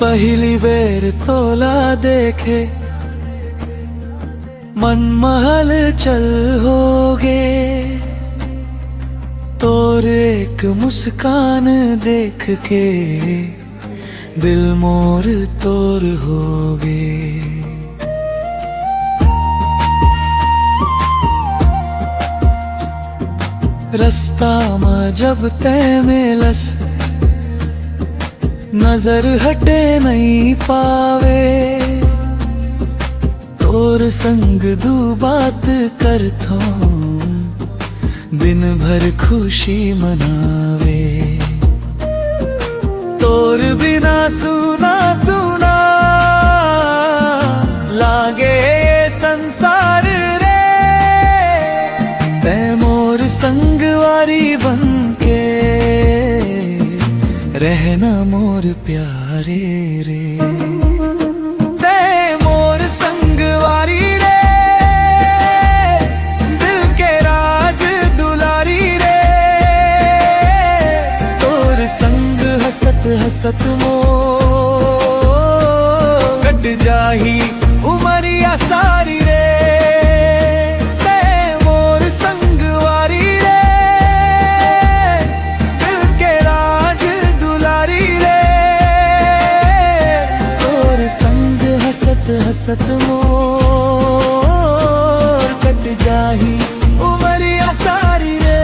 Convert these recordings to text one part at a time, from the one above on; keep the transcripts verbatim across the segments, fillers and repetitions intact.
पहिली बेर तोला देखे, मन महल चल होगे। तोर एक मुस्कान देख के दिल मोर तोर होगे। रस्ता म जब तैं मिलस, नजर हटे नइ पावे। तोर संग दू बात करथों, दिन भर खुशी मनावे। तोर बिना सूना सूना लागे ये संसार रे। तैं मोर संगवारी बन के रहना मोर प्यारे रे। तैं मोर संगवारी रे, दिल के राज दुलारी रे। तोर संग हंसत हंसत मोर कट जाही उमरिया सारी रे। तैं मोर संगवारी रे, दिल के राज दुलारी रे। तोर संग हंसत हंसत मोर कट जाही उमरिया सारी रे।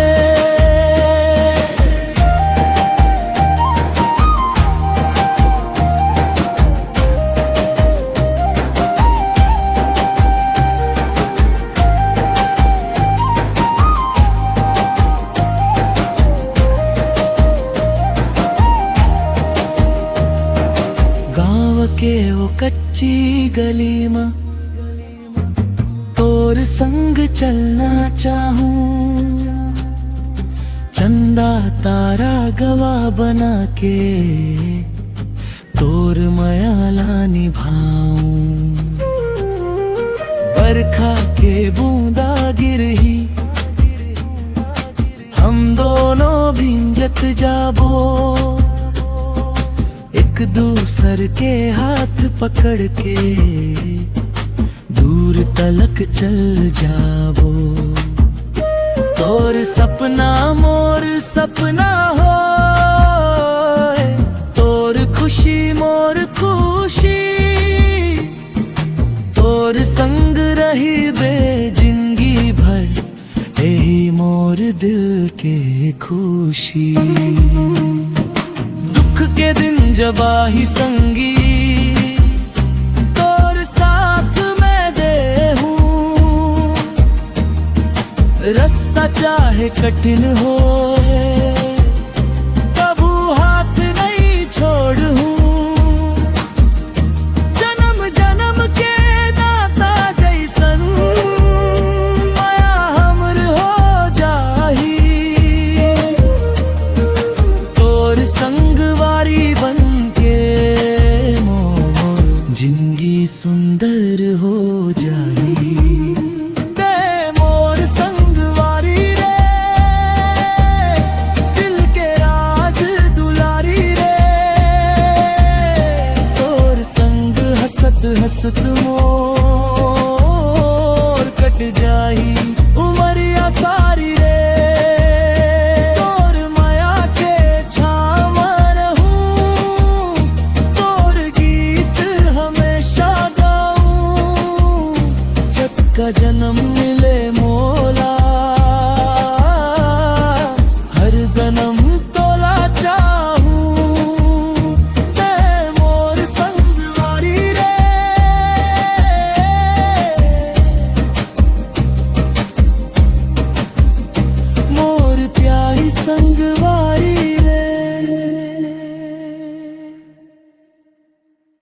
गांव के वो कच्ची गली म तोर संग चलना चाहूं। चंदा तारा गवाह बना के तोर मया ला निभाऊं। बरखा के बूंदा गिरही, हम दोनों भींजत जाबो। एक दूसर के हाथ पकड़ के दूर तलक चल जाबो। तोर सपना मोर सपना होए, तोर खुशी मोर खुशी। तोर संग रहिबे जिंदगी भर, एही मोर दिल के खुशी। दुख के दिन जब आही संगी, तोर साथ मैं देहूं। रस्ता चाहे कठिन होए, कभू हाथ नहीं छोड़हूं। जनम जनम के नाता जैसन मया हमर हो जाही। तोर संगवारी बन के मोर जिंदगी सुंदर हो जाही। तैं मोर संगवारी रे, दिल के राज दुलारी रे। तोर संग हंसत हंसत मोर कट जाही उमरिया सारी रे। तोर मया के छांव म रहूं, तोर गीत हमेशा गाऊं। जतका जनम मिले मोला, हर जनम तोला चाहूं। तैं मोर संगवारी रे, मोर प्यारी संगवारी।